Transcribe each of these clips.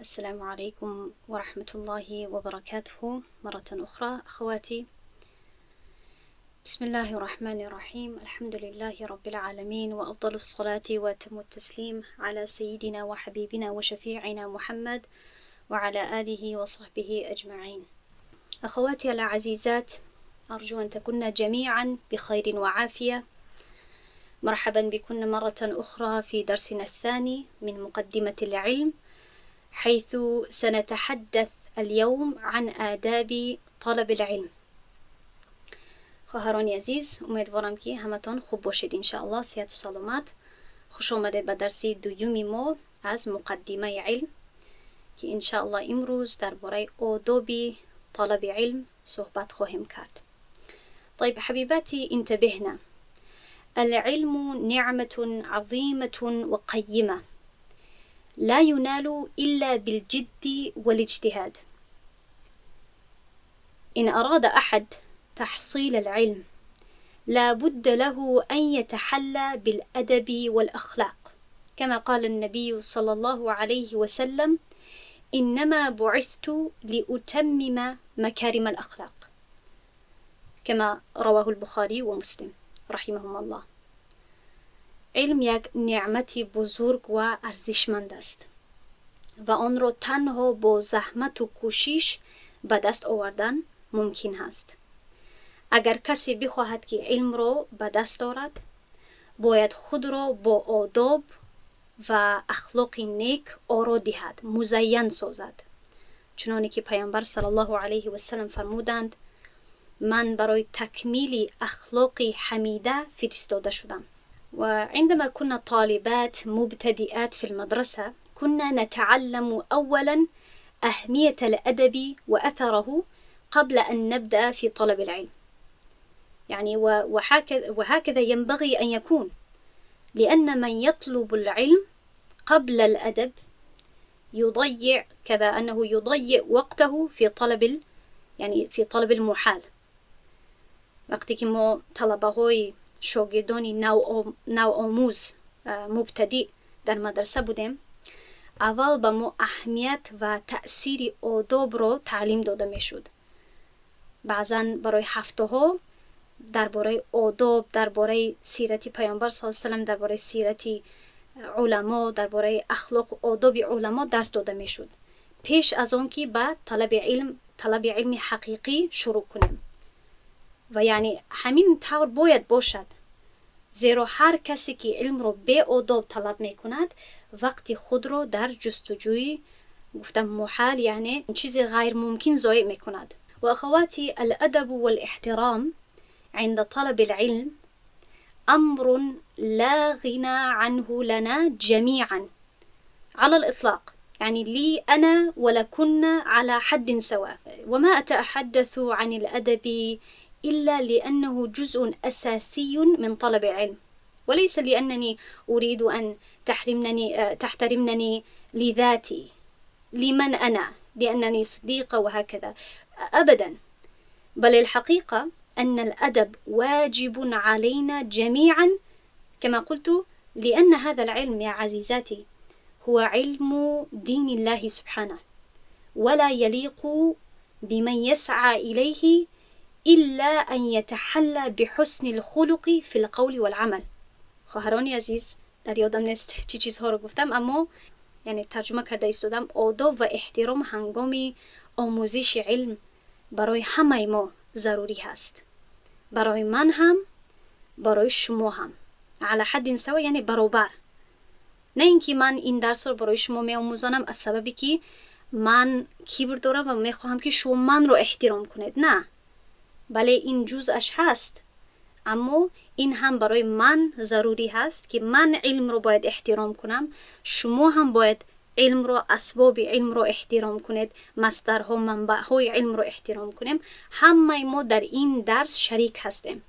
السلام عليكم ورحمة الله وبركاته مرة أخرى أخواتي. بسم الله الرحمن الرحيم، الحمد لله رب العالمين، وأفضل الصلاة وأتم التسليم على سيدنا وحبيبنا وشفيعنا محمد وعلى آله وصحبه أجمعين. أخواتي العزيزات، أرجو أن تكن جميعا بخير وعافية. مرحبا بكن مرة أخرى في درسنا الثاني من مقدمة العلم، حيث سنتحدث اليوم عن آداب طلب العلم. خواهران عزیز، امیدوارم که همتان خوب باشید انشاءالله، صحت و سلامت. خوش آمدید به درس دوم ما از مقدمه علم که انشاءالله امروز درباره آداب طلب علم صحبت خواهیم کرد. طيب حبيباتي، انتبهنا، العلم نعمة عظيمة وقيمة لا ينال إلا بالجد والاجتهاد. إن أراد أحد تحصيل العلم لا بد له أن يتحلى بالأدب والأخلاق، كما قال النبي صلى الله عليه وسلم: إنما بعثت لأتمم مكارم الأخلاق، كما رواه البخاري ومسلم رحمهما الله. علم یک نعمت بزرگ و ارزشمند است و آن را تنها با زحمت و کوشش به دست آوردن ممکن است. اگر کسی بخواهد که علم را به دست آورد، باید خود را با آداب و اخلاق نیک آرا دهد، مزین سازد، چنانی که پیامبر صلی الله علیه و سلم فرمودند: من برای تکمیل اخلاق حمیده فرستاده شدم. وعندما كنا طالبات مبتدئات في المدرسة، كنا نتعلم أولا أهمية الأدب وأثره قبل أن نبدأ في طلب العلم. يعني وهكذا ينبغي أن يكون، لأن من يطلب العلم قبل الأدب يضيع، كما أنه يضيع وقته في طلب يعني في طلب المحال. وقتی که ما طلبه های شاگردانی نوآموز، مبتدی در مدرسه بودیم، اول به ما اهمیت و تأثیر آداب را تعلیم داده میشد. بعضا برای هفته ها درباره آداب، درباره سیرت پیامبر صلی الله علیه و درباره سیرت علما، درباره اخلاق و آداب علما درس داده میشد، پیش از آن که به طلب علم، طلب علم حقیقی شروع کنیم. و یعنی همین طور باید باشد، زیرا هر کسی که علم را به آداب طلب میکند، وقت خود را در جستجوی، گفتم محال، یعنی چیز غیر ممکن، ضایع میکند. و اخواتي، الأدب والاحترام عند طلب العلم أمر لا غنى عنه لنا جميعا على الإطلاق، يعني لي أنا ولكن على حد سواء. وما أتحدث عن الأدب إلا لأنه جزء أساسي من طلب العلم، وليس لأنني أريد أن تحترمنني لذاتي، لمن أنا، لأنني صديقة وهكذا، أبدا، بل الحقيقة أن الأدب واجب علينا جميعا كما قلت، لأن هذا العلم يا عزيزاتي هو علم دين الله سبحانه، ولا يليق بمن يسعى إليه إلا أن يتحلى بحسن الخلق في القول والعمل. خواهران عزیز، در یادم نیست چی چیزها رو گفتم، اما یعنی ترجمه کرده ایستادم. آداب و احترام هنگام آموزش علم برای همه ما ضروری هست، برای من هم، برای شما هم، على حد سوا، یعنی برابر. نه اینکه من این درس رو برای شما می آموزانم از سببی که من کبر دارم و میخواهم که شما من رو احترام کنید، نه، بله، این جزءش هست، اما این هم برای من ضروری هست که من علم رو باید احترام کنم، شما هم باید علم رو، اسباب علم رو احترام کنید، مصدرها، منبع های علم رو احترام کنیم. همه ما در این درس شریک هستیم.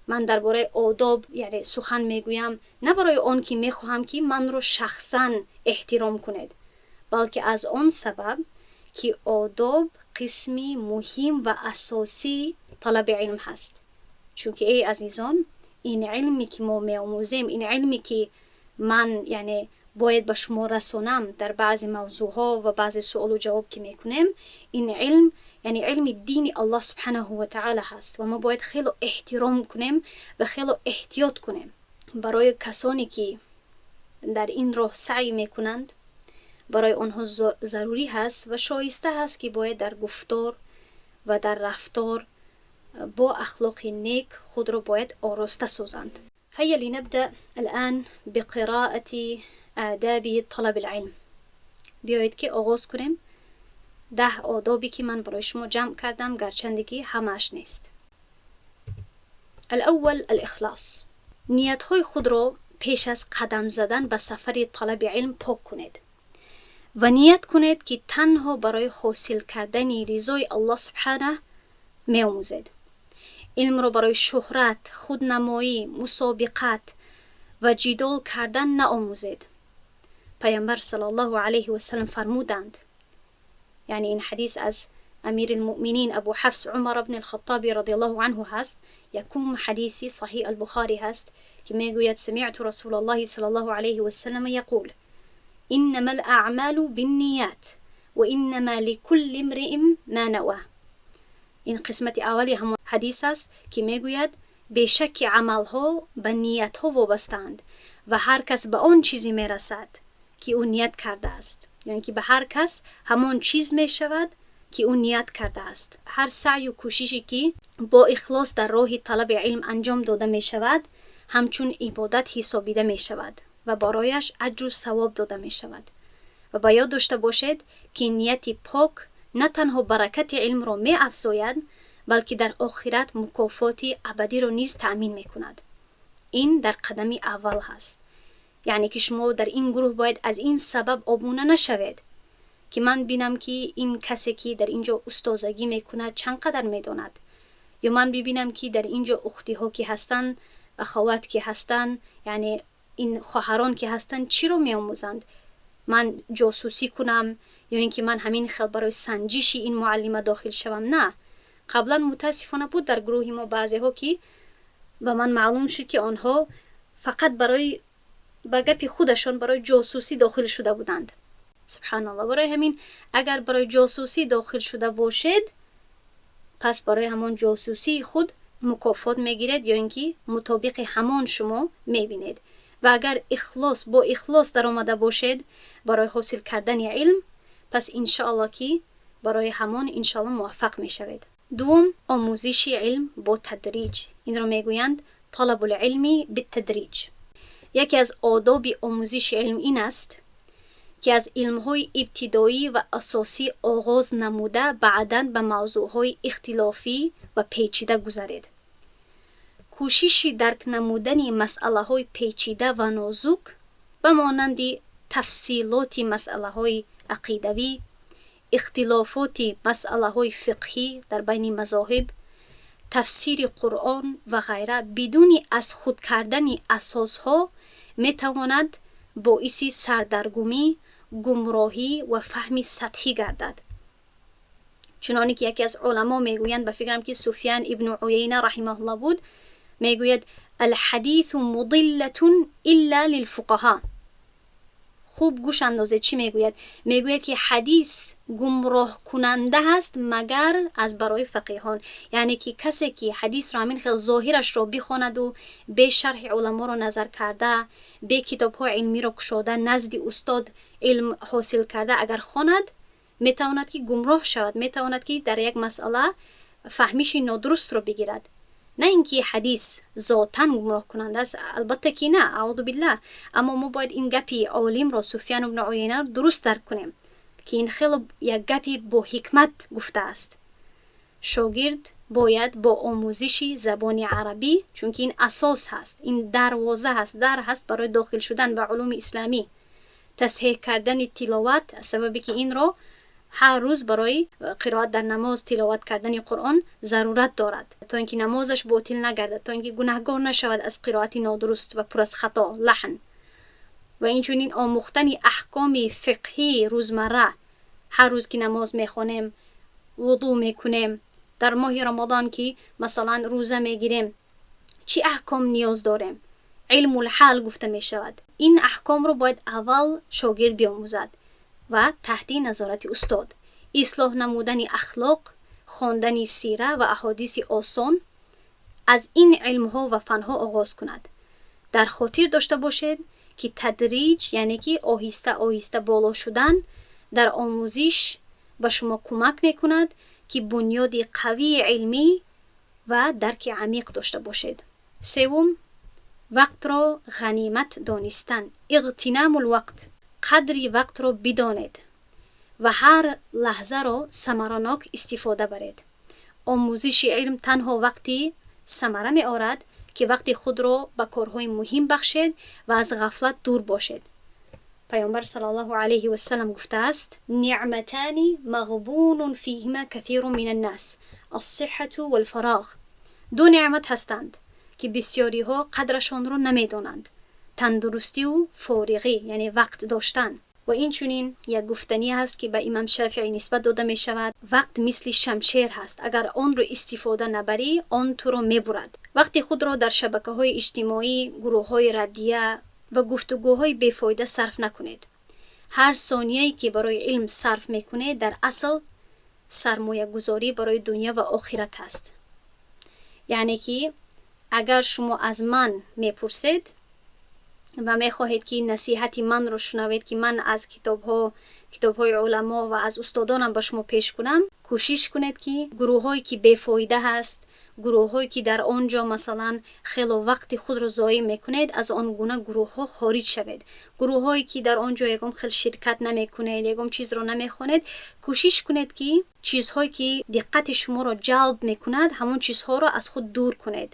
من درباره آداب یعنی سخن میگویم نه برای آن که میخواهم که من رو شخصا احترام کنید، بلکه از آن سبب که آداب قسمی مهم و اساسی طلب علم هست. چون که ای عزیزان، این علمی که ما میآموزیم، این علمی که من یعنی бояд ба шумо расонам дар баъзе мавзӯъҳо ва баъзе суолу ҷавоб ки мекунем, ин илм, яъне илми дини Аллоҳ субҳанаҳу ва таъала ҳаст ва мо бояд хело эҳтиром кунем ва хело эҳтиёт кунем. Барои касоне ки дар ин роҳ саъй мекунанд, барои онҳо зарурӣ ҳаст ва шоиста ҳаст ки бояд дар гуфтор ва дар рафтор бо ахлоқи нек худро бояд ороста созанд. هيا لنبدأ الآن بقراءة آداب طلب العلم. بیایید که آغاز کنیم 10 آدابی که من برای شما جمع کردم، گرچنده که همش نیست. الاول الاخلاص. نیت‌های خود را پیش از قدم زدن به سفر طلب علم پاک کنید و نیت کنید که تنها برای حاصل کردن رضای الله سبحانه می‌آموزید. علم را برای شهرت، خودنمایی، مسابقت و جدال کردن نآموزید. پیامبر صلی الله علیه و سلم فرمودند، یعنی این حدیث از امیر المؤمنین ابو حفص عمر بن الخطاب رضی الله عنه هست، یکم حدیث صحیح البخاری هست که میگوید سمعت رسول الله صلی الله علیه و سلم یقول انما الاعمال بالنیات وانما لكل امرئ ما نوى. این قسمت اولی هم حدیث است که میگوید بیشک عملها به نیتها وابستند و هر کس به آن چیزی میرسد که او نیت کرده است، یعنی که به هر کس همان چیز میشود که او نیت کرده است. هر سعی و کوششی که با اخلاص در راه طلب علم انجام داده میشود همچون عبادت حسابیده میشود و برایش اجر و ثواب داده میشود. و با یاد داشته باشید که نیت پاک نه تنها برکت علم را می افزاید، بلکه در آخرت مکافات ابدی را نیز تأمین می کند. این در قدم اول هست، یعنی که شما در این گروه باید از این سبب آبونه نشوید که من بینم که این کسی که در اینجا استادگی میکند چند قدر میداند، یا من ببینم که در اینجا اختی ها که هستن، اخوات که هستن، یعنی این خواهران که هستن چی رو میآموزند، من جاسوسی کنم یا اینکه من همین خیل برای سنجش این معلمه داخل شوم. نه، قبلا متاسفانه بود در گروه ما بعضی ها که به من معلوم شد که آنها فقط برای به گپ خودشان برای جاسوسی داخل شده بودند. سبحان الله. برای همین اگر برای جاسوسی داخل شده باشید، پس برای همان جاسوسی خود مکافات میگیرید یا اینکه مطابق همان شما میبینید. و اگر اخلاص با اخلاص در آمده باشید برای حاصل کردن علم، پس انشاءالله که برای همان انشاءالله موفق میشوید. دوم، آموزش علم با تدریج. این را میگویند طلب العلم بالتدریج. یکی از آداب آموزش علم این است که از علم‌های ابتدایی و اساسی آغاز نموده بعداً به موضوع‌های اختلافی و پیچیده گذرید. کوشش درک نمودن مسئله‌های پیچیده و نازک به مانند تفصیلات مسئله‌های عقیدوی، اختلافات مسئله‌های فقهی در بین مذاهب، تفسیر قرآن و غیره بدون از خود کردن اساسها میتواند باعث سردرگمی، گمراهی و فهم سطحی گردد. چنانی که یکی از علما میگویند، به فکرم که سفیان ابن عیینه رحمه الله بود، میگوید الحدیث مضلة الا للفقهاء. خوب گوش اندازه چی میگوید؟ میگوید که حدیث گمراه کننده هست مگر از برای فقیهان. یعنی که کسی که حدیث را همین خیلی ظاهرش را بخواند و به شرح علما را نظر کرده، به کتاب های علمی را کشاده، نزد استاد علم حاصل کرده، اگر خواند میتواند که گمراه شود، میتواند که در یک مسئله فهمیش نادرست را بگیرد. نه اینکه حدیث ذاتاً گمراه کننده است، البته که نه، اعوذ بالله، اما ما باید این گپی عالم را سفیان بن عیینه را درست درک کنیم که این خیلی یک گپی با حکمت گفته است. شاگرد باید با آموزش زبان عربی، چون که این اساس هست، این دروازه هست، در هست برای داخل شدن به علوم اسلامی، تصحیح کردن تلاوت، سببی که این را هر روز برای قرائت در نماز، تلاوت کردن قرآن ضرورت دارد تا اینکه نمازش باطل نگردد، تا اینکه گناهگار نشود از قرائت نادرست و پر از خطا لحن. و اینچنین آموختن احکام فقهی روزمره، هر روز که نماز میخوانیم، وضو میکنیم، در ماه رمضان که مثلا روزه میگیریم، چی احکام نیاز داریم، علم الحال гуфта мешавад. Ин аҳкомро бояд аввал шогирд биомӯзад ва таҳти назорати устод. Ислоҳ намудани ахлоқ, хондани сира ва аҳодиси осон, аз ин илмҳо ва фанҳо оғоз кунад. Дар хотир дошта бошед, ки тадриҷ, яъне ки оҳиста оҳиста боло шудан дар омӯзиш, ба шумо кӯмак мекунад, ки бунёди қавии илмӣ ва дарки амиқ дошта бошед. Севум, вақтро ғанимат донистан, اغتنام الوقت. Қадри вақтро бидонед ва ҳар лаҳзаро самаранок истифода баред. Омӯзиши илм танҳо вақти самара меорад, ки вақти худро ба корҳои муҳим бахшед ва аз ғафлат дур бошед. Паёмбар صلى الله عليه وسلم гуфтааст: نعمتان مغبون فيهما كثير من الناس، الصحة والفراغ. Ду неъмат ҳастанд, ки бисёриҳо қадрашонро намедонанд: тандурустиву фориғӣ, яъне вақт доштан. Ва инчунин як гуфтанӣ ҳаст, ки ба Имам Шафиӣ нисбат дода мешавад: «Вақт мисли шамшер ҳаст, агар онро истифода набарӣ, он туро мебурад». Вақти худро дар шабакаҳои иҷтимоӣ, гурӯҳҳои раддия ва гуфтугӯҳои бефоида сарф накунед. Ҳар сонияе, ки барои илм сарф мекунед, дар асл сармоягузорӣ барои дунё ва охират ҳаст. Яъне ки агар шумо аз ман мепурсед ва мехоҳед, ки насиҳати манро шунавед, ки ман аз китобҳо, китобҳои уламо ва аз устодонам ба шумо пеш кунам, кӯшиш кунед, ки гурӯҳҳое, ки бефоида ҳаст, гурӯҳҳое, ки дар он ҷо масалан хело вақти худро зоеъ мекунед, аз он гуна гурӯҳҳо хориҷ шавед. Гурӯҳҳое, ки дар он ҷо ягон хел ширкат намекунед, ягон чизро намехонед, кӯшиш кунед, ки чизҳое, ки диққати шуморо ҷалб мекунад, ҳамон чизҳоро аз худ дур кунед.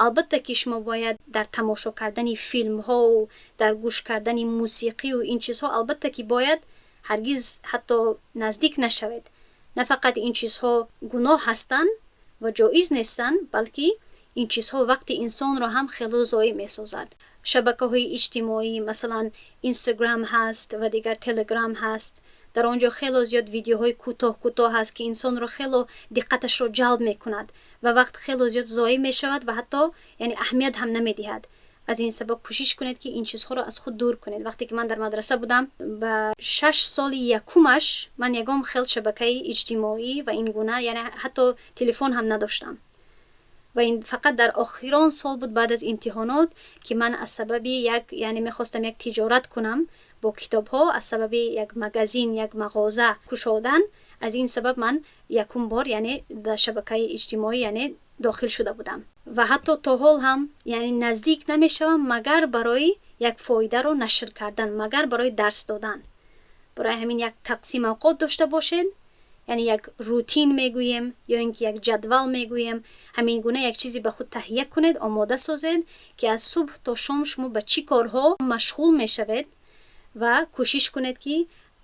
Албатта, ки шумо бояд дар тамошо кардани филмҳоу дар гӯш кардани мусиқию ин чизҳо, албатта, ки бояд ҳаргиз ҳатто наздик нашавед. На фақат ин чизҳо гуноҳ ҳастанд ва ҷоиз нестанд, балки ин чизҳо вақти инсонро ҳам хело зоеъ месозад. Шабакаҳои иҷтимоӣ, масалан, Инстаграм ҳаст ва дигар Телеграм ҳаст, дар он ҷо хело зиёд видеоҳои кӯтоҳ кӯтоҳ ҳаст, ки инсонро хело диққаташро ҷалб мекунад ва вақт хело зиёд зоеъ мешавад ва ҳатто яъне аҳамият ҳам намедиҳад. Аз ин сабаб кӯшиш кунед, ки ин чизҳоро аз худ дур кунед. Вақте ки ман дар мадраса будам, ба 6 соли якумаш ман ягон хел шабакаи иҷтимоӣ ва ин гуна, яъне ҳатто телефон ҳам надоштам. Ва ин фақат дар охирон сол буд, баъд аз имтиҳонот, ки ман аз сабаби як, яъне мехостам як тиҷорат кунам бо китобҳо, аз сабаби як магазин, як мағоза кушодан, аз ин сабаб ман якум бор, яъне дар шабакаи иҷтимоӣ, яъне дохил шуда будам. Ва ҳатто то ҳол ҳам, яъне наздик намешавам, магар барои як фоидаро нашр кардан, магар барои дарс додан. Барои ҳамин як тақсим авқот дошта бошед, яъне як рутин мегӯем ё ин ки як ҷадвал мегӯем, ҳамин гуна як чизе ба худ таҳия кунед, омода созед, ки аз субҳ то шом шумо ба чӣ корҳо машғул мешавед, ва кӯшиш кунед, ки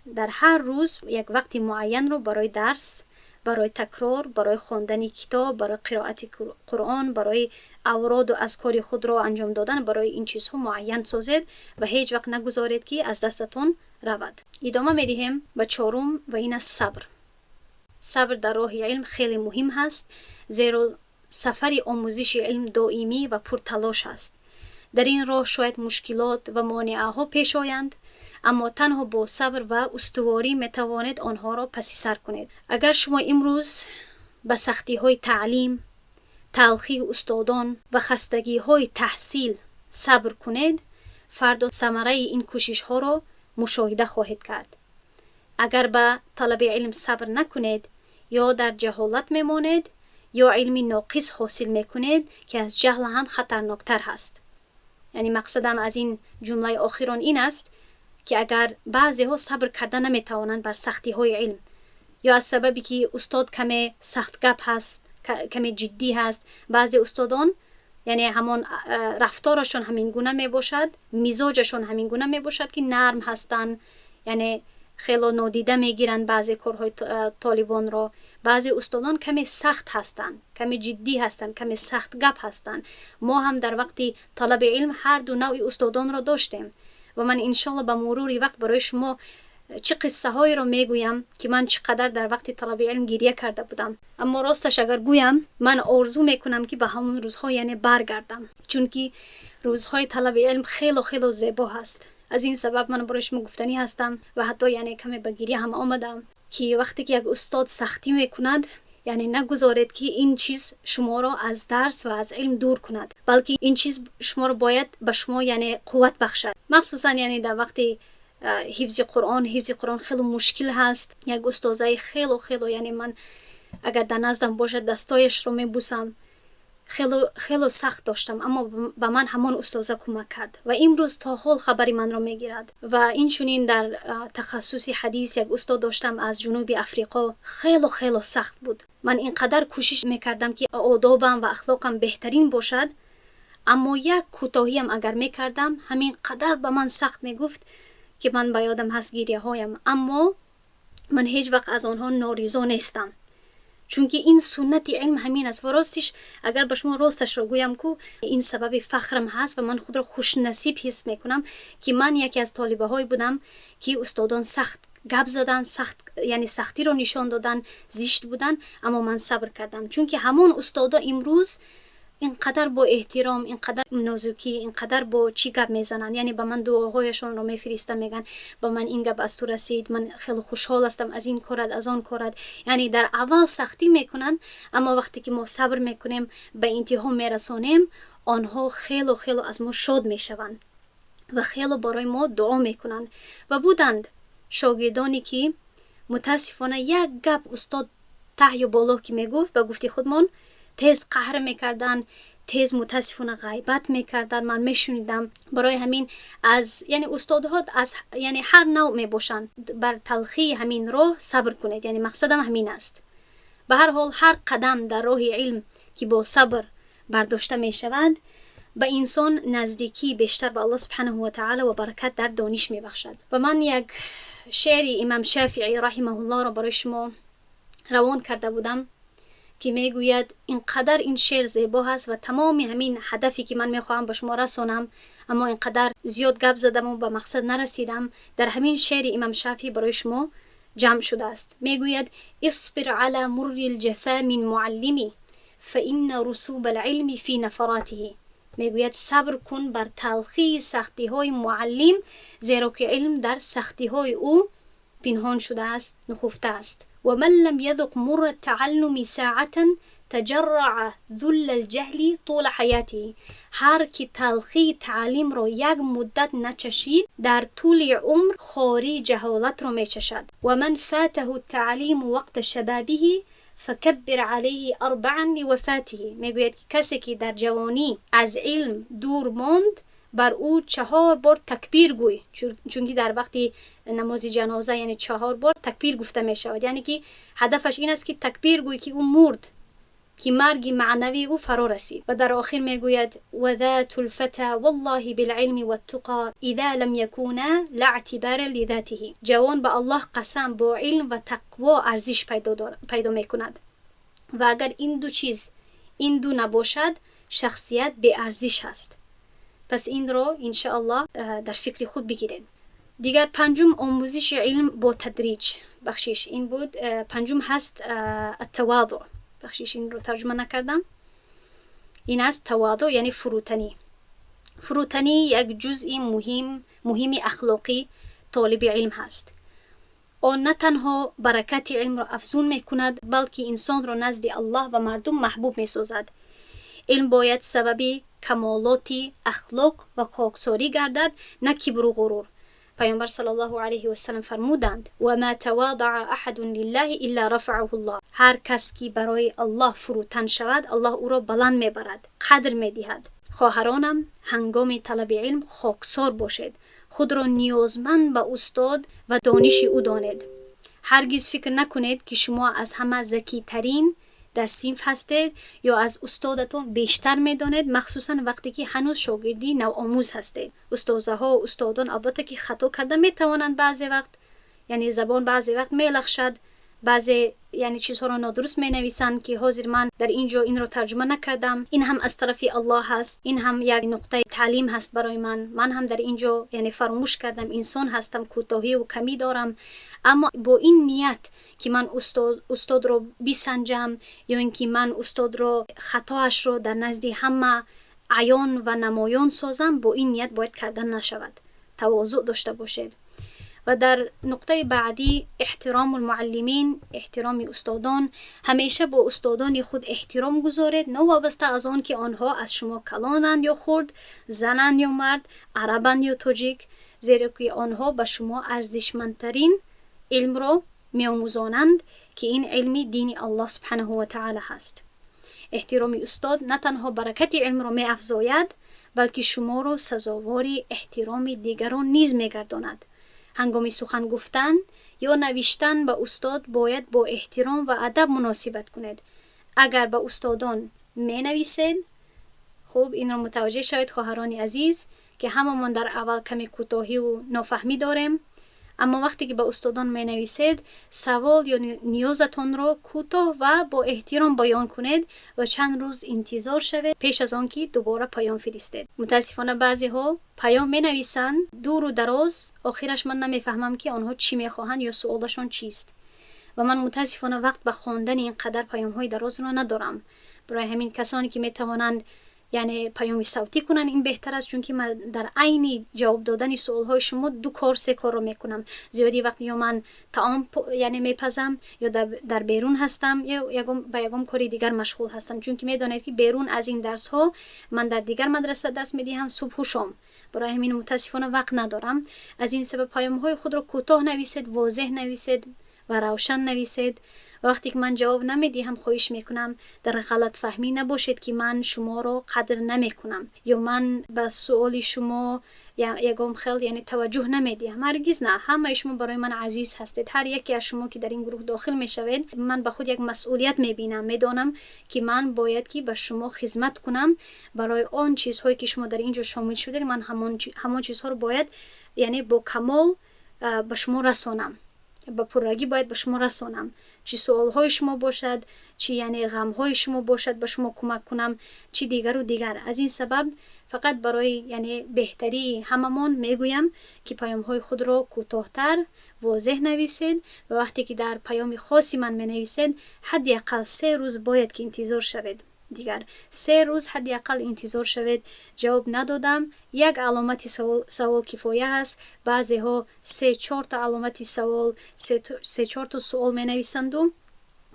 дар ҳар рӯз як вақти муайянро барои дарс, барои такрор, барои хондани китоб, барои қироати Қуръон, барои авроду азкори худро анҷом додан, барои ин чизҳо муайян созед ва ҳеҷ вақт нагузоред, ки аз дастатон равад. Идома медиҳем ба чорум, ва ин аст сабр. Сабр дар роҳи илм хеле муҳим ҳаст, зеро сафари омӯзиши илм доимӣ ва пурталош аст. Дар ин роҳ шояд мушкилот ва монеаҳо пеш оянд, аммо танҳо бо сабр ва устуворӣ метавонед онҳоро паси сар кунед. Агар шумо имрӯз ба сахтиҳои таълим, талхии устодон ва хастагиҳои таҳсил сабр кунед, фардо самараи ин кӯшишҳоро мушоҳида хоҳед кард. Агар ба талаби илм сабр накунед, ё дар ҷаҳолат мемонед, ё илми ноқис ҳосил мекунед, ки аз ҷаҳл ҳам хатарноктар ҳаст. Яъне мақсадам аз ин ҷумлаи охирон ин аст, ки агар баъзеҳо сабр карда наметавонанд бар сахтиҳои илм, ё аз сабабе ки устод каме сахтгап ҳаст, каме ҷиддӣ ҳаст, баъзе устодон, яъне ҳамон рафторашон ҳамин гуна мебошад, мизоҷашон ҳамин гуна мебошад, ки нарм ҳастанд, яъне хело нодида мегиранд баъзе корҳои толибонро. Баъзе устодон каме сахт ҳастанд, каме ҷиддӣ ҳастанд, каме сахтгап ҳастанд. Мо ҳам дар вақти талаби илм ҳар ду навъи устодонро доштем ва ман иншоалло ба мурури вақт барои шумо Чӣ қиссаҳоеро мегӯям, ки ман чӣ қадар дар вақти талаби илм гиря карда будам. Аммо росташ агар гӯям, ман орзу мекунам, ки ба ҳамон рӯзҳо, яъне, баргардам, чунки рӯзҳои талаби илм хело хело зебо ҳаст. Аз ин сабаб ман барои шумо гуфтанӣ ҳастам ва ҳатто, яъне, каме ба гиря ҳам омадам, ки вақте ки як устод сахтӣ мекунад, яъне, нагузоред, ки ин чиз шуморо аз дарс ва аз илм дур кунад, балки ин чиз шуморо бояд ба шумо, яъне, қувват бахшад. Махсусан, яъне, дар вақти ҳифзи Қуръон. Ҳифзи Қуръон хело мушкил ҳаст. Як устозаи хело хело, яъне, ман агар дар наздам бошад, дастояшро мебусам, хело хело сахт доштам, аммо ба ман ҳамон устоза кӯмак кард ва имрӯз то ҳол хабари манро мегирад. Ва инчунин дар тахассуси ҳадис як устод доштам аз Ҷунуби Африқо, хело хело сахт буд. Ман ин қадар кӯшиш мекардам, ки одобам ва ахлоқам беҳтарин бошад, аммо як кӯтоҳиам агар мекардам, ҳамин қадар ба ман сахт мегуфт, ки ман ба ёдам ҳаст гиряҳоям. Аммо ман ҳеҷ вақт аз онҳо норизо нестам, чунки ин суннати илм ҳамин аст. Ва ростиш, агар ба шумо росташро гӯям ку, ин сабаби фахрам ҳаст ва ман худро хушнасиб ҳис мекунам, ки ман яке аз толибаҳое будам, ки устодон сахт гап задан, сахт, яъне, сахтиро нишон додан, зишт будан, аммо ман сабр кардам, чунки ҳамон устодо имрӯз ин қадар бо эҳтиром, ин қадар нозукӣ, ин қадар бо чӣ гап мезананд, яъне, ба ман дуоҳояшонро мефиристанд, мегӯянд: «Ба ман ин гап аз ту расид, ман хеле хушҳол ҳастам аз ин корат, аз он корат». Яъне, дар аввал сахтӣ мекунанд, аммо вақте ки мо сабр мекунем, ба интиҳо мерасонем, онҳо хело хело аз мо шод мешаванд ва хело барои мо дуо мекунанд. Ва буданд шогирдоне, ки мутаассифона як гап устод таҳ ё боло ки мегуфт, ба гуфти худмон, тез қаҳр мекарданд, тез, мутаассифона, ғайбат мекарданд, ман мешунидам. Барои ҳамин аз, яъне, устодҳо аз, яъне, ҳар навъ мебошанд. Бар талхии ҳамин роҳ сабр кунед, яъне, мақсадам ҳамин аст. Ба ҳар ҳол, ҳар қадам дар роҳи илм, ки бо сабр бардошта мешавад, ба инсон наздикии бештар ба Аллоҳ субҳанаҳу ва таъала ва баракат дар дониш мебахшад. Ва ман як шеъри имам Шафиӣ раҳимаҳуллоҳро барои шумо равон карда будам, ки мегӯяд, ин қадар ин шеър зебо ҳаст ва тамоми ҳамин ҳадафе, ки ман мехоҳам ба шумо расонам, аммо ин қадар зиёд гап задаму ба мақсад нарасидам, дар ҳамин шеъри имам Шафиӣ барои шумо ҷамъ шудааст. Мегӯяд: اصبر على مر الجفا من معلم، فإن رسوب العلم في نفراته. Мегӯяд: сабр кун бар талхии сахтиҳои муаллим, зеро ки илм дар сахтиҳои ӯ пинҳон шудааст, нухуфта аст. ومن لم يذق مر التعلم ساعة، تجرع ذل الجهل طول حياته. Ҳар ки талхии таълимро як муддат начашид, дар тӯли умр хории ҷаҳолатро мечашад. ومن فاته التعليم وقت شبابه، فكبر عليه أربعا لوفاته. Мегӯяд, ки касе ки дар ҷавонӣ аз илм дур монд, бар ӯ чаҳор бор такбир гӯй, чунки дар вақти намози ҷаноза, яъне, чаҳор бор такбир гуфта мешавад. Яъне ки ҳадафаш ин аст, ки такбир гӯй, ки ӯ мурд, ки марги маънавии ӯ фаро расид. Ва дар охир мегӯяд: وذات الفتى والله بالعلم والتقى، إذا لم يكونا لا اعتبار لذاته. Ҷавон, ба Аллоҳ қасам, бо илм ва тақво арзиш пайдо мекунад ва агар ин ду чиз, ин ду набошад, шахсият беарзиш ҳаст. Пас инро, иншааллоҳ, дар фикри худ бигиред. Дигар панҷум, омӯзиши илм бо тадриҷ. Бахшиш, ин буд панҷум, ҳаст التواضع. Бахшиш, инро тарҷума накардам. Ин аст тавадӯъ, яъне фурӯтанӣ. Фурӯтанӣ як ҷузъи муҳими ахлоқи толиби илм ҳаст. Он на танҳо баракати илмро афзун мекунад, балки инсонро назди Аллоҳ ва мардум маҳбуб месозад. Илм бояд сабаби камолоти ахлоқ ва хоксорӣ гардад, на кибру ғурур. Паёмбар саллаллоҳу алайҳи васалам фармуданд: وما تواضع أحد لله إلا رفعه الله. Ҳар кас ки барои Аллоҳ фурӯтан шавад, Аллоҳ ӯро баланд мебарад, қадр медиҳад. Хоҳаронам, ҳангоми талаби илм хоксор бошед, худро ниёзманд ба устод ва дониши ӯ донед. Ҳаргиз фикр накунед, ки шумо аз ҳама закитарин дар синф ҳастед ё аз устодатон бештар медонед, махсусан вақте ки ҳанӯз шогирди навомӯз ҳастед. Устозаҳо, устодон, албатта, ки хато карда метавонанд баъзе вақт, яъне, забон баъзе вақт мелахшад. Баъзе, яъне, чизҳоро нодуруст менависанд, ки ҳозир ман дар ин ҷо инро тарҷума накардам. Ин ҳам аз тарафи Аллоҳ ҳаст, ин ҳам як нуқтаи таълим ҳаст барои ман. Ман ҳам дар ин ҷо, яъне, фаромӯш кардам, инсон ҳастам, кӯтоҳиву камӣ дорам. Аммо бо ин ният, ки ман устодро бисанҷам ё ин ки ман устодро хатоашро дар назди ҳама аён ва намоён созам, бо ин ният бояд кардан нашавад. Тавозӯъ дошта бошед. Ва дар нуқтаи баъдӣ: احترام المعلمين, эҳтироми устодон. Ҳамеша бо устодони худ эҳтиром гузоред, новобаста аз он ки онҳо аз шумо калонанд ё хурд, зананд ё мард, арабанд ё тоҷик, зеро ки онҳо ба шумо арзишмандтарин илмро меомӯзонанд, ки ин илми дини Аллоҳ سبحانه وتعالى ҳаст. Эҳтироми устод на танҳо баракати илмро меафзояд, балки шуморо сазовори эҳтироми дигарон низ мегардонад. Ҳангоми сухан гуфтан ё навиштан ба устод бояд бо эҳтиром ва адаб муносибат кунед. Агар ба устодон менависед, хуб, инро мутаваҷҷеҳ шавед, хоҳарони азиз, ки ҳамамон дар аввал каме кӯтоҳиву нофаҳмӣ дорем. Аммо вақте ки ба устодон менависед, савол ё ниёзатонро кӯтоҳ ва бо эҳтиром баён кунед ва чанд рӯз интизор шавед пеш аз он ки дубора паём фиристед. Мутаассифона, баъзеҳо паём менависанд дуру дароз, охираш ман намефаҳмам, ки онҳо чӣ мехоҳанд ё суолашон чист. Ва ман, мутаассифона, вақт ба хондани ин қадар паёмҳои дарозро надорам. Барои ҳамин касоне ки метавонанд, яъне, паёми савтӣ кунанд, ин беҳтар аст, чунки ман дар айни ҷавоб додани суолҳои шумо ду кор, се корро мекунам. Зиёди вақт ё ман таом, яъне, мепазам, ё дар берун ҳастам, ё ба ягон кори дигар машғул ҳастам, чунки медонед, ки берун аз ин дарсҳо ман дар дигар мадраса дарс медиҳам, субҳу шом. Барои ҳамин, мутаассифона, вақт надорам. Аз ин сабаб паёмҳои худро кӯтоҳ нависед, возеҳ нависед ва равшан нависед. Вақте ки ман ҷавоб намедиҳам, хоҳиш мекунам, дар ғалатфаҳмӣ набошед, ки ман шуморо қадр намекунам ё ман ба суоли шумо ягон хел, яъне, таваҷҷӯҳ намедиҳам. Ҳаргиз на. Ҳамаи шумо барои ман азиз ҳастед. Ҳар яке аз шумо, ки дар ин гурӯҳ дохил мешавед, ман ба худ як масъулият мебинам, медонам, ки ман бояд ки ба шумо хизмат кунам. Барои он чизҳое, ки шумо дар ин ҷо шомил шудед, ман ҳамон чизҳоро бояд, яъне, бо камол ба шумо расонам, ба пуррагӣ бояд ба шумо расонам. Чӣ суолҳои шумо бошад, чӣ, яъне, ғамҳои шумо бошад, ба шумо кӯмак кунам, чӣ дигару дигар. Аз ин сабаб фақат барои, яъне, беҳтарии ҳамамон мегӯям, ки паёмҳои худро кӯтоҳтар, возеҳ нависед. Ва вақте ки дар паёми хоси ман менависед, ҳадди ақал 3 рӯз бояд ки интизор шавед. Дигар 3 рӯз ҳадди ақал интизор шавед. Ҷавоб надодам, як аломати савол кифоя аст. Баъзеҳо се чорта аломати савол, се чорта суол менависанду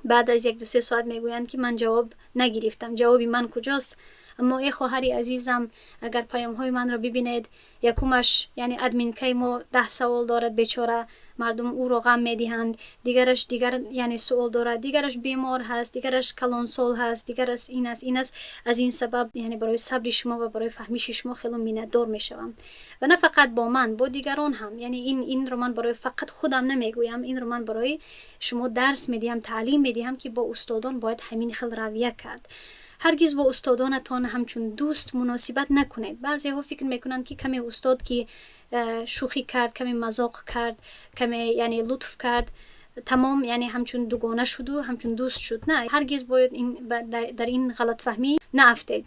баъд аз як ду се соат мегӯянд, ки ман ҷавоб нагирифтам, ҷавоби ман куҷост? Аммо, э хоҳари азизам, агар паёмҳои манро бибинед, якумаш, яъне, админкаи мо 10 савол дорад, бечора мардум ӯро ғам медиҳанд, дигараш дигар, яъне, суол дорад, дигараш бемор ҳаст, дигараш калонсол ҳаст, дигараш ин аст, ин аст. Аз ин сабаб, яъне, барои сабри шумо ва барои фаҳмиши шумо хело миннатдор мешавам. Ва на фақат бо ман, бо дигарон ҳам. Яъне, инро ман барои фақат худам намегӯям, инро ман барои шумо дарс медиҳам, таълим медиҳам, ки бо устодон бояд ҳамин хел равия кард. Ҳаргиз бо устодонатон ҳамчун дӯст муносибат накунед. Баъзеҳо фикр мекунанд, ки каме устод ки шӯхӣ кард, каме мазоқ кард, каме, яъне, лутф кард, тамом, яъне, ҳамчун дугона шуду ҳамчун дӯст шуд. На, ҳаргиз бояд дар ин ғалатфаҳмӣ наафтед.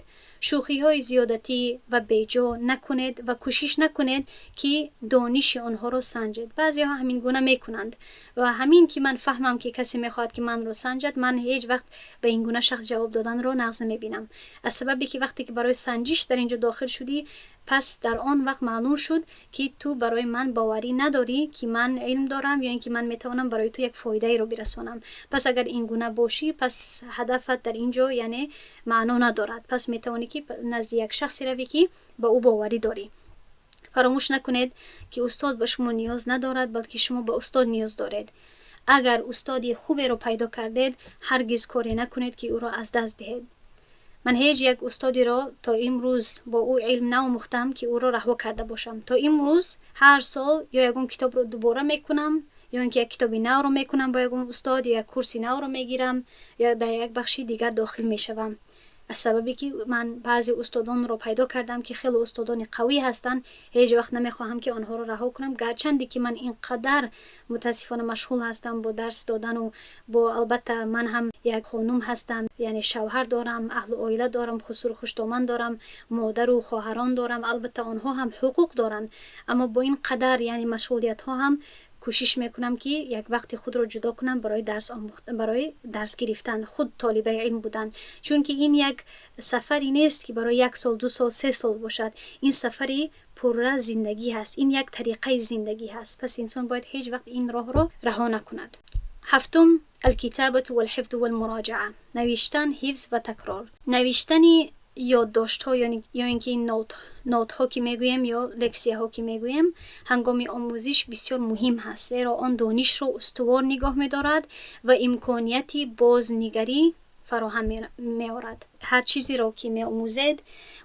Шӯхиҳои зиёдатӣ ва беҷо накунед ва кӯшиш накунед, ки дониши онҳоро санҷед. Баъзеҳо ҳамин гуна мекунанд ва ҳамин ки ман фаҳмам, ки касе мехоҳад, ки манро санҷад, ман ҳеҷ вақт ба ин гуна шахс ҷавоб доданро нағз намебинам, аз сабабе ки вақте ки барои санҷиш дар ин ҷо дохил шудӣ, пас дар он вақт маълум шуд, ки ту барои ман боварӣ надорӣ, ки ман илм дорам ё ин ки ман метавонам барои ту як фоидаеро бирасонам. Пас агар ин гуна бошӣ, пас ҳадафат дар ин ҷо, яъне, маъно надорад. Пас метавонӣ, ки назди як шахсе равӣ, ки ба ӯ боварӣ дорӣ. Фаромӯш накунед, ки устод ба шумо ниёз надорад, балки шумо ба устод ниёз доред. Агар устоди хуберо пайдо кардед, ҳаргиз коре накунед, ки ӯро аз даст диҳед. Ман ҳеҷ як устодеро то имрӯз бо ӯ илм наомӯхтам, ки ӯро раҳо карда бошам. То имрӯз ҳар сол ё ягон китобро дубора мекунам, ё ин ки як китоби навро мекунам бо ягон устод, ё як курси навро мегирам, ё дар як бахши дигар дохил мешавам. Аз сабабе ки ман баъзе устодонро пайдо кардам, ки хеле устодони қавӣ ҳастанд, ҳеҷ вақт намехоҳам, ки онҳоро раҳо кунам, гарчанде ки ман ин қадар, мутаассифона, машғул ҳастам бо дарс додану бо, албатта, ман ҳам як хонум ҳастам, яъне шавҳар дорам, аҳлу оила дорам, хусуру хуштоман дорам, модару хоҳарон дорам. Албатта, онҳо ҳам ҳуқуқ доранд, аммо бо ин қадар, яъне, машғулиятҳо ҳам кӯшиш мекунам, ки як вақти худро ҷудо кунам барои дарс омӯхт, барои дарс гирифтан, худ толибаи илм будан. Чунки ин як сафаре нест, ки барои як сол, 2 сол, 3 сол бошад. Ин сафари пурра зиндагӣ ҳаст, ин як тариқаи зиндагӣ ҳаст. Пас инсон бояд ҳеҷ вақт ин роҳро раҳо накунад. Ҳафтум: الكتابة والحفظ والمراجعة. Навиштан, ҳифз ва такрор. Навиштани ёддоштҳо ё ин ки нотҳо, ки мегӯем, ё лексияҳо, ки мегӯем, ҳангоми омӯзиш бисёр муҳим ҳаст, зеро он донишро устувор нигоҳ медорад ва имконияти бознигарӣ фароҳам меорад. Ҳар чизеро, ки меомӯзед,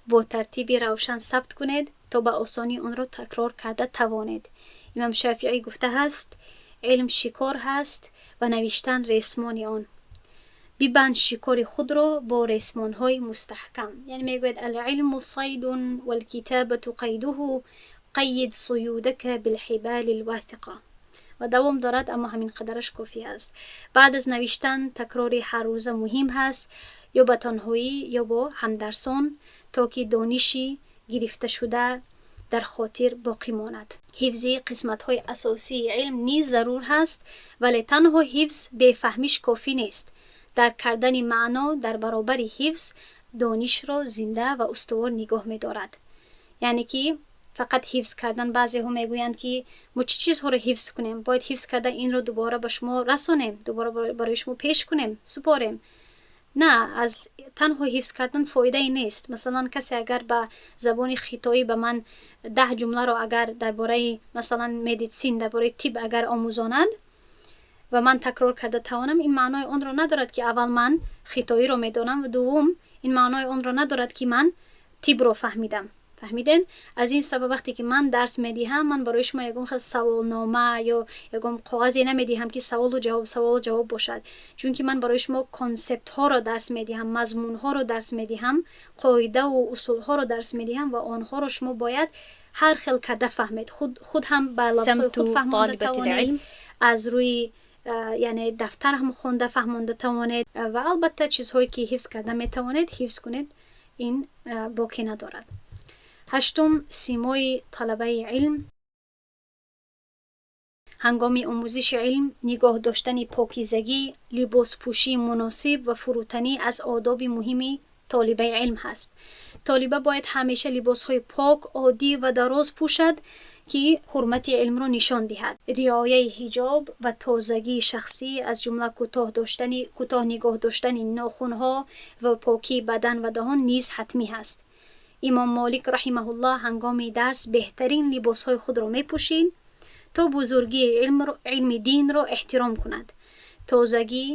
бо тартиби равшан сабт кунед, то ба осонӣ онро такрор карда тавонед. Имом Шофиӣ гуфтааст: «Илм шикор ҳаст ва навиштан ресмони он. Бибанд шикори худро бо ресмонҳои мустаҳкам». Яъне мегӯяд: العلم صيد والكتابة قيده، قيد صيودك بالحبال الوثقة. Ва давом дорад, аммо ҳамин қадараш кофӣ аст. Баъд аз навиштан такрори ҳаррӯза муҳим ҳаст, ё ба танҳоӣ, ё бо ҳамдарсон, то ки дониши гирифташуда дар хотир боқӣ монад. Ҳифзи қисматҳои асосии илм низ зарур ҳаст, вале танҳо ҳифз бефаҳмиш кофӣ нест. Дарк кардани маъно дар баробари ҳифз донишро зинда ва устувор нигоҳ медорад. Яъне ки фақат ҳифз кардан, баъзеҳо мегӯянд, ки мо чӣ чизҳоро ҳифз кунем, бояд ҳифз кардан инро дубора ба шумо расонем, дубора барои шумо пеш кунем, супорем. На, аз танҳо ҳифз кардан фоидае нест. Масалан, касе агар ба забони хитоӣ ба ман 10 ҷумларо агар дар бораи, масалан, медицин, дар бораи тиб агар омӯзонад ва ман такрор карда тавонам, ин маънои онро надорад, ки аввал ман хитоиро медонам ва дуввум, ин маънои онро надорад, ки ман тибро фаҳмидам. Фаҳмидед? Аз ин сабаб, вақте ки ман дарс медиҳам, ман барои шумо ягон хел саволнома ё ягон коғазе намедиҳам, ки саволу ҷавоб, саволу ҷавоб бошад, чунки ман барои шумо консептҳоро дарс медиҳам, мазмунҳоро дарс медиҳам, қоидаву усулҳоро дарс медиҳам ва онҳоро шумо бояд ҳар хел карда фаҳмед, худ ҳам ба лафзҳои худ фаҳмонда тавонед, аз рӯи, яъне, дафтар ҳам хонда фаҳмонда тавонед. Ва албатта, чизҳое ки ҳифз карда метавонед, ҳифз кунед, ин боке надорад. Ҳаштум: симои талабаи илм. Ҳангоми омӯзиши илм нигоҳ доштани покизагӣ, либоспӯшии муносиб ва фурӯтанӣ аз одоби муҳими толибаи илм ҳаст. Толиба бояд ҳамеша либосҳои пок, оддӣ ва дароз пӯшад, ки ҳурмати илмро нишон диҳад. Риояи ҳиҷоб ва тозагии шахсӣ, аз ҷумла кӯтоҳ нигоҳ доштани нохунҳо ва покии бадан ва даҳон низ ҳатмӣ ҳаст. Имом Молик رحمه الله ҳангоми дарс беҳтарин либосҳои худро мепӯшид, то бузургии илми динро эҳтиром кунад. Тозагӣ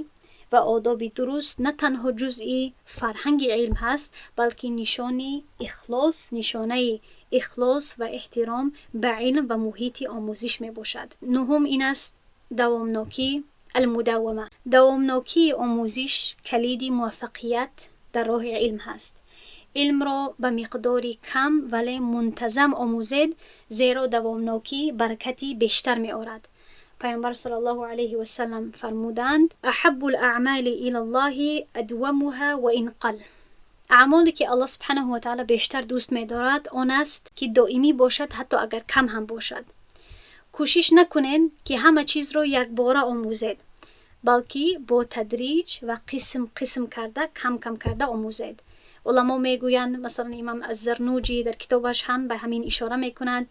ва одоби дуруст на танҳо ҷузъи фарҳанги илм ҳаст, балки нишони ихлос, нишонаи ихлос ва эҳтиром ба илм ва муҳити омӯзиш мебошад. Нуҳум ин аст: давомнокӣ، المداومة. Давомнокии омӯзиш калиди муваффақият дар роҳи илм ҳаст. Илмро ба миқдори кам, вале мунтазам омӯзед, зеро давомнокӣ баракати бештар меорад. Пайғамбар صلى الله عليه وسلم фармуданд: أحب الأعمال إلى الله أدومها وإن قل. Аъмоле, ки Аллоҳ سبحانه وتعالى бештар дӯст медорад, он аст, ки доимӣ бошад, ҳатто агар кам ҳам бошад. Кӯшиш накунед, ки ҳама чизро якбора омӯзед, балки бо тадриҷ ва қисм қисм карда, кам кам карда омӯзед. Уламо мегӯянд, масалан, имом Аззарнуҷӣ дар китобаш ҳам ба ҳамин ишора мекунад,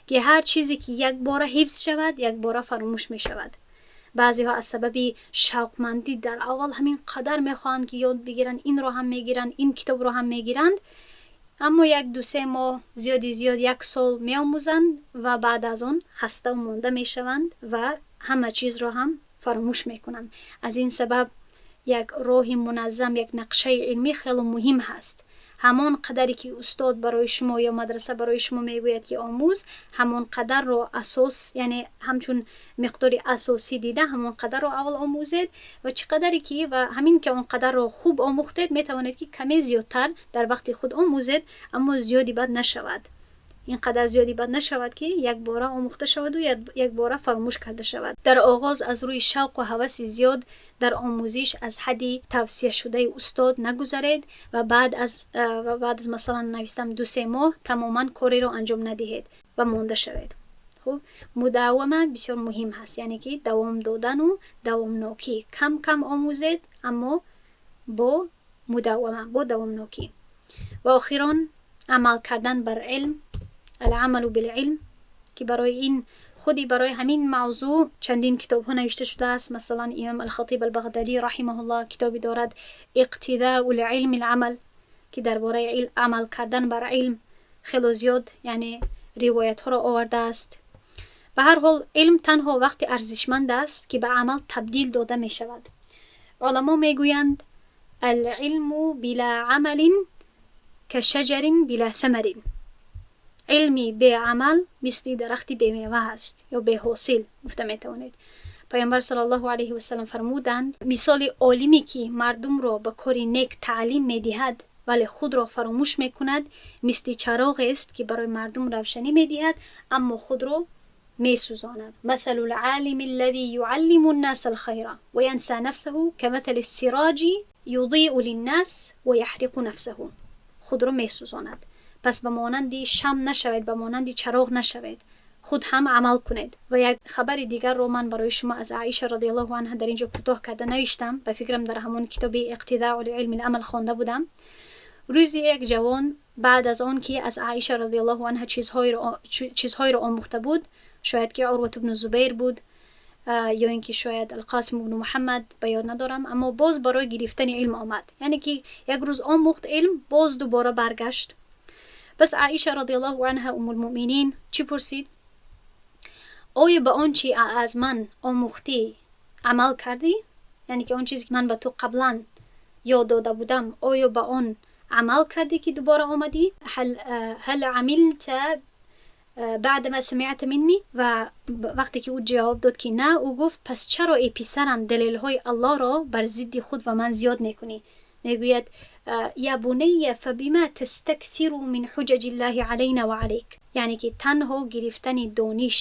ки ҳар чизе, ки якбора ҳифз шавад, якбора фаромӯш мешавад. Баъзеҳо аз сабаби шавқмандӣ дар аввал ҳамин қадар мехоҳанд, ки ёд бигиранд, инро ҳам мегиранд, ин китобро ҳам мегиранд, аммо як, ду, 3 моҳ, зиёди зиёд як сол меомӯзанд ва баъд аз он хаставу монда мешаванд ва ҳама чизро ҳам фаромӯш мекунанд. Аз ин сабаб Як роҳи муназзам, як нақшаи илмӣ хеле муҳим ҳаст. Ҳамон қадаре ки устод барои шумо ё мадраса барои шумо мегӯяд, ки омӯз, ҳамон қадарро асос, яъне ҳамчун миқдори асосӣ дида, ҳамон қадарро аввал омӯзед ва чӣ қадаре ки ва ҳамин ки он қадарро хуб омӯхтед, метавонед, ки каме зиёдтар дар вақти худ омӯзед, аммо зиёди бад нашавад, ин қадар зиёди бад нашавад, ки якбора омӯхта шаваду якбора фаромӯш карда шавад. Дар оғоз аз рӯи шавқу ҳаваси зиёд дар омӯзиш аз ҳадди тавсияшудаи устод нагузаред ва баъд аз, масалан, навистам, 2-3 моҳ тамоман кореро анҷом надиҳед ва монда шавед. Хуб, мудавама бисёр муҳим ҳаст, яъне ки давом додану давомнокӣ. Кам кам омӯзед, аммо бо мудавама, бо давомнокӣ. Ва охирон, амал кардан бар илм, العمل بالعلم, ки барои ин худи барои ҳамин мавзӯъ чандин китобҳо навишта шудааст. Масалан, имом Алхатиб Албағдадӣ رحمه الله китобе дорад, اقتضاء العلم العمل, ки дар бораи амал кардан бар илм хело зиёд, яъне ривоятҳоро овардааст. Ба ҳар ҳол, илм танҳо вақте арзишманд аст, ки ба амал табдил дода мешавад. Уламо мегӯянд: العلم بلا عمل كشجر بلا ثمر. Илми беамал мисли дарахти бемева аст ё беҳосил гуфта метавонед. Паёмбар صلى الله عليه وسلم фармуданд: мисоли олиме, ки мардумро ба кори нек таълим медиҳад, вале худро фаромӯш мекунад, мисли чароғест, ки барои мардум равшанӣ медиҳад, аммо худро месӯзонад. مثل العالم الذي يعلم الناس الخير وينسى نفسه كمثل السراج يضيء للناس ويحرق نفسه. Худро месӯзонад. Пас ба монанди шамъ нашавед, ба монанди чароғ нашавед, худ ҳам амал кунед. Ва як хабари дигарро ман барои шумо аз Аиша رضي الله عنها дар инҷо кӯтоҳ карда навиштам. Ба фикрам, дар ҳамон китоби اقتضاء العلم العمل хонда будам. Рӯзи як ҷавон баъд аз он ки аз Аиша رضي الله عنها чизҳоеро омӯхта буд, шояд ки Урват ибну Зубайр буд ё ин ки шояд Алқосим ибну Муҳаммад, ба ёд надорам, аммо боз барои гирифтани илм омад, яъне ки як рӯз омӯхт илм, боз дубора баргашт. Пас Аиша رضي الله عنها, أم المؤمنين, чӣ пурсид? Оё ба он чи аз ман омӯхтӣ амал кардӣ? Яъне ки он чизе ки ман ба ту қаблан ёд дода будам, оё ба он амал кардӣ, ки дубора омадӣ? هل عملت بعد ما سمعت مني؟ Ва вақте ки ӯ ҷавоб дод, ки на, ӯ гуфт: пас чаро, эй писарам, далелҳои Аллоҳро бар зидди худ ва ман зиёд мекунӣ? Мегӯяд: يا بني، فبم تستكثر من حجج الله علينا وعليك؟ Яъне ки танҳо гирифтани дониш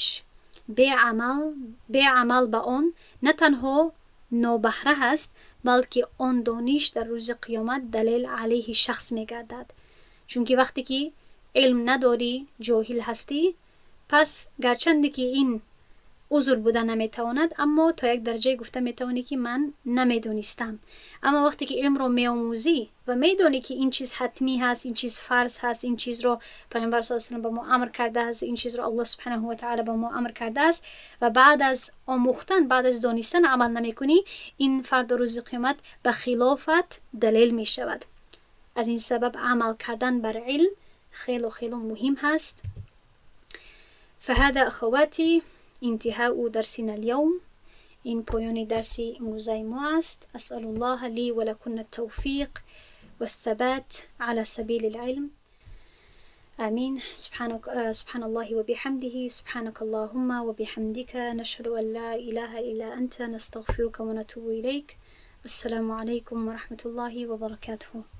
беамал ба он на танҳо нобаҳра ҳаст, балки он дониш дар рӯзи қиёмат далел алайҳи шахс мегардад. Чунки вақте ки илм надорӣ, ҷоҳил ҳастӣ, пас гарчанде ки ин узр буда наметавонад, аммо то як дараҷае гуфта метавонӣ, ки ман намедонистам. Аммо вақте ки илмро меомӯзӣ ва медонӣ, ки ин чиз ҳатмӣ ҳаст, ин чиз фарз ҳаст, ин чизро Паёмбар с салам ба мо амр кардааст, ин чизро Аллоҳ سبحانه وتعالى ба мо амр кардааст, ва баъд аз омӯхтан, баъд аз донистан амал намекунӣ, ин фардо рӯзи қиёмат ба хилофат далел мешавад. Аз ин сабаб амал кардан бар илм хело хело муҳим ҳаст. فهذا أخواتي انتهاء درسنا اليوم. این پایان درس امروزه ما است. أسأل الله لي ولكن التوفيق والثبات على سبيل العلم. آمين. سبحانك، سبحان الله وبحمده، سبحانك اللهم وبحمدك، نشهد أن لا إله إلا أنت، نستغفرك ونتوب إليك. السلام عليكم ورحمة الله وبركاته.